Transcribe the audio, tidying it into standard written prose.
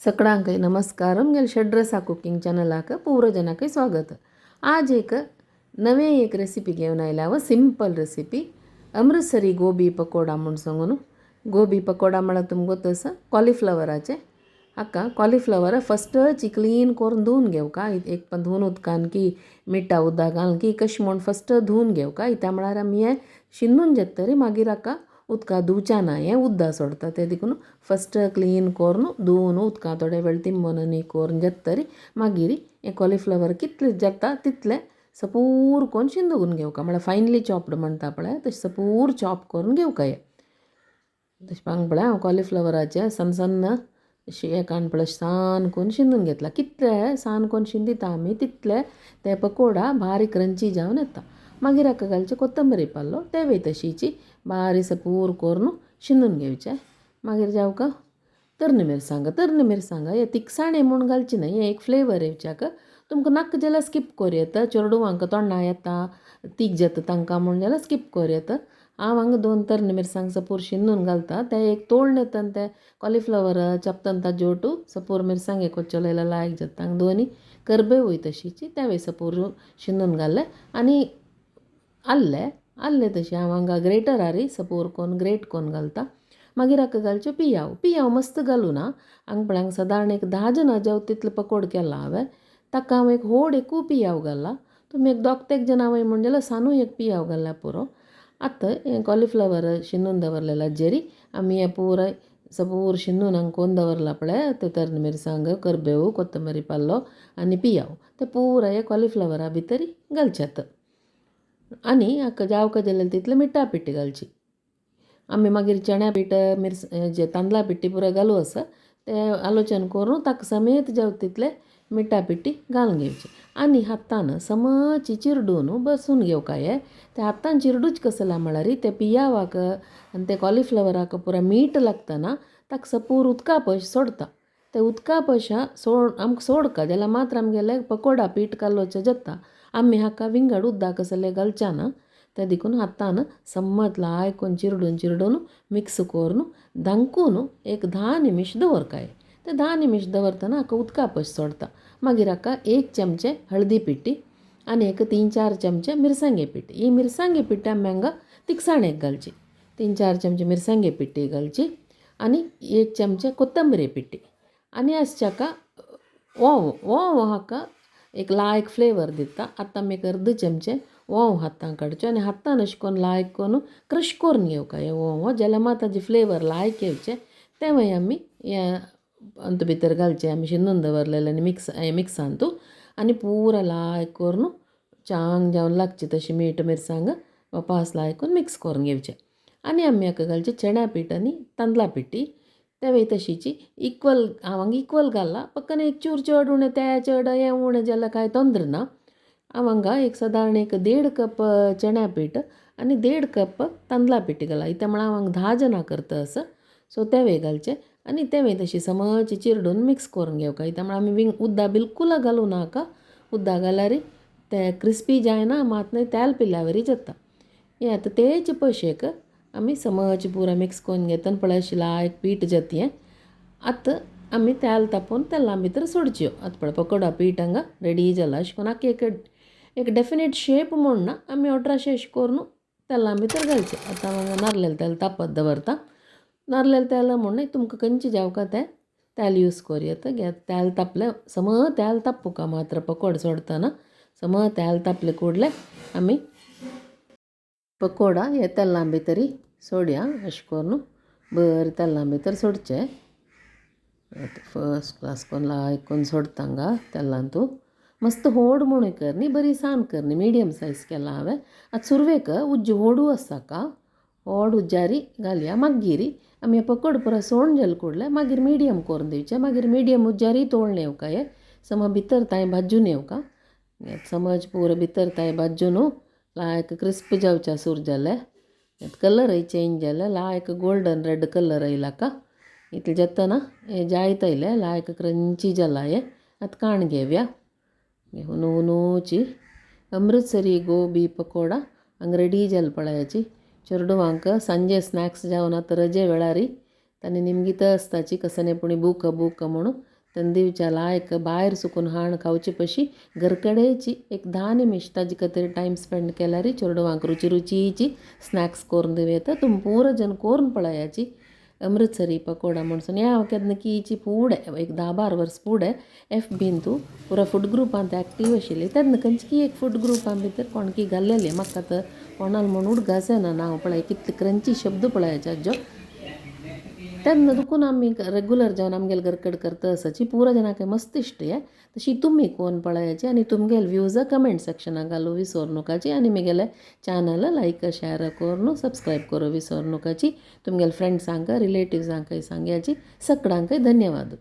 सकळांक नमस्कार. आमगेले षड्रसा कुकिंग चॅनलाक पूरा स्वागत. आज एक नवे एक रेसिपी घेवन आयल्या हांव, सिंपल रेसिपी, अमृतसरी गोबी पकोडा म्हूण सांगून. गोबी पकोडा म्हळ्यार तुमकां गोत आसा, कॉलिफ्लवराचे. हाका कॉलिफ्लवर फस्टच क्लीन करून धुवन घेवका, एक पण धुवन उदकान की मिठा उदक घालून की कशें म्हूण फस्ट धुवन घेवका. इत्या म्हळ्यार आमी हें शिंदून जातरी मागीर हाका उदका धुवच्या ना, हें उदक सोडता तें देखून फस्ट क्लीन करून धुवन उदकां थोडे वेळ तिंबोन आनी करून जातरी मागीर हें कॉलिफ्लवर कितलें जाता तितलें सपूर करून शिंदून घेवका, म्हळ्यार फायनली चॉप्ड म्हणटा पळय तशें सपूर चॉप करून घेवका. हें तशें हांगा पळय हांव कॉलिफ्लवराचें सन्न सन्न एकान पळय सान करून शिंदून घेतला. कितले सान करून शिंदिता आमी तितले ते पकोडा बारीक क्रंची जावन येता. मागीर हाका घालचें कोथंबरी पालो, तेवूय तशीची बारीक सपूर करून शिंदून घेवचें. मागीर जावका तरणी मिरसांग, तरणी मिरसांग हे तिखसाणे म्हूण घालची न्हय, हें एक फ्लेवर येवच्याक. तुमकां नाका जाल्यार स्कीप करूं येता, चेडवांक तोंडा येता तीख जाता तांकां म्हूण जाल्यार स्कीप करूं येता. हांव हांगा दोन तरणी मिरसांग सपूर शिंदून घालता, ते एक तोळण येता आनी ते कॉलिफ्लवर चपतन ताजे ओटू सपूर मिरसांगे कोच्चो लायक जाता. हांगा दोनी करबेवूय तशीची तेवूय सपूर शिंदून घातले. आनी आल्ले, आल्ले तशें हांव हांगा ग्रेटरार सपूर कोन्न ग्रेट कोन्न घालता. मागीर हाका घालच्यो पियाव, पियाव मस्त घालूं ना. हांगा पळय हांगा सादारण एक 10 जाणां जेवता तितलो पकोड केला हांवें, ताका हांव एक व्हड एकू पियाव घाला. तुमी एक दोग तेग जाणां वय म्हूण जाल्यार सानू एक पियाव घाल्यार पुरो. आतां हें कॉलिफ्लवर शिंदून दवरलेल्या जेरी आमी हें पुराय सपूर शिंदून हांगा कोन्न दवरला पळय, ते तरणी मिरसांग, करबेव, कोथंबरी पालो आनी पियाव, ते पुराय कॉलिफ्लवरा भितर घालचे आतां. आनी हाका जावका जाल्यार तितलें मिठा पिठी घालची. आमी मागीर चण्या पीठ मिरस जे तांदळा पिठी पुराय घालू आसा तें आलोचन करून ताका समेत जावं तितलें मिठा पिठी घालून घेवची. आनी हातान समची चिरडून बसून घेवका. हें ते हातान चिरडूच कसला म्हळ्यार ते पियावाक आनी ते कॉलिफ्लवराक पुराय मीठ लागतना ताका सपूर उदका पयशे सोडता. ते उदका पयशा सोड आमकां सोडका जाल्यार मात्र आमगेले पकोडा पीठ कालोवचें जाता. आमी हाका विंगड उदक कसलें घालच्या ना, तें देखून हातान समत लायक करून चिरडून चिरडून मिक्स करून धांकून एक 10 निमिश दवरकाय. ते 10 निमिश दवरतना हाका उदका पयशे सोडता. मागीर हाका 1 चमचे हळदी पिठी आनी एक 3-4 चमचे मिरसांगे पिठी. ही मिरसांगे पिठी आमी हांगा तिखसाणेक घालची. 3-4 चमचे मिरसांगे पिठी घालची आनी 1 चमचे कोथंबरी पिठी. आनी आसच्याका ओंव, ओंव हाका एक लायक फ्लेवर दिता. आतां आमी एक अर्द चमचे ओंव हातान काडच्यो आनी हातान अशें करून लायक करून क्रश करून घेवका हें ओंव, जाल्यार मात ताजें फ्लेवर लायक येवचें. तें आमी हें अंत भितर घालचें आमी शिंदून दवरलेलें आनी मिक्स हें मिक्सांतू आनी पुरा लायक करून चांग जावन लागचें तशें मीठ मिरसांग वापास लायक करून मिक्स करून घेवचें. आनी आमी हाका घालचें चण्या पीठ आनी तांदळा पिठी, तेवूय तशीची इक्वल. हांव हांगा इक्वल घाला, पक्कन एक चूर चड उणें तें चड हें उणें जाल्यार कांय तोंदर ना. हांव हांगा एक सादारण एक 1.5 कप चण्या पीठ आनी 1.5 कप तांदळा पिठी घाला. इत्या म्हळ्यार हांव हांगा 10 जाणां करता आसा, सो तेवूय घालचें आनी तेवूय तशी समज चिरडून मिक्स करून घेवका. इत्या म्हळ्यार आमी विंग उदक बिलकूल घालूं ना हाका. उदक घाल्यार तें क्रिस्पी जायना, मात न्हय तेल पिल्यावरी जाता. हें आतां तेच पयशेक आमी समज पुरा मिक्स करून घेता पळय अशें लायक पीठ जाता हें. आतां आमी तेल तापोवन तेलां भितर सोडच्यो. आतां पळय पकोडा पीठ हांगा रेडी जाला. अशें करून आतां एक एक डेफिनेट शेप म्हूण ना, आमी ऑड्राशें अशें करून तेलां भितर घालचें. आतां हांव हांगा नारलेलें तेल तापत दवरता. नारलेलें तेल म्हूण न्हय, तुमकां खंयचें जावका तें तेल यूज करूं येता. घेत तेल तापलें, समज तेल तापुका मात्र पकोड सोडटना समज तेल तापलें कुडलें आमी पकोडा हे तेलां भितरी सोडया. अशें करून बरें तेलां भितर सोडचें. फर्स्ट क्लास करून लायक करून सोडटा हांगा तेलांतू. मस्त होड म्हूण करनी, बरी सान करनी, मिडियम सायज केला हांवें. आतां सुरवेक उज्ज होडू आसा का व्हड उज्जारी घालया. मागीर आमी पकोड पुरो सोडून जाले कुडले मागीर मिडियम करून दिवचें. मागीर मिडियम उज्जारी तोळून येवका, हे समज भितर तांय भाजून येवका. समज पुरो भितर तांय भाजून लायक क्रिस्प जावच्या सूर जाले, कलरय चेंज जाले, लायक गोल्डन रेड कलर येयला का. इतलें जातना हें जायत आयलें, लायक क्रंची जाला हें. आतां काण घेवया. हुनहुनूची अमृतसरी गोबी पकोडा हांगा रेडी जाल पळयाची. चेडवांक सांजे स्नॅक्स जावन आतां रजे वेळार तांणी निमगीत आसताची कसने पुणी भूक भूक म्हणून तेन्ना दिवच्या लायक भायर सुकून हाण खावची पशी घरकडेची एक 10 निमिश ताजे खातीर टायम स्पेंड केल्यार चेडवांक रुची रुचीची स्नॅक्स करून दिवं येता. तुमी पुरो जन करून पळयाची अमृतसरी पकोडा म्हणून. हांव केन्ना कीची फुडें एक 10-12 वर्स फुडें एफ बीन तूं पुरो फूड ग्रुपांत एक्टीव आशिल्ली तेन्ना खंयची एक फूड ग्रुपां भितर कोणकी घाल्लेली म्हाका आतां कोणाल म्हूण उडगास येना नांव. पळय कितले क्रंची शब्द पळयाचे आजो. तेन्ना दुखून आमी रेगुलर जेवण आमगेले घरकड करता आसाची पुरो जाणांक मस्त इश्ट हे. तशी तुमी कोण पळयाची आनी तुमगेले व्यूज कमेंट सेक्शनाक घालू विसर नकाची आनी म्हगेले चॅनल लायक शेअर करून सबस्क्रायब करूं विसर नकाची. तुमगेले फ्रेंड्सांक रिलेटिव्सांकय सांगयाची. सगळ्यांकय धन्यवाद.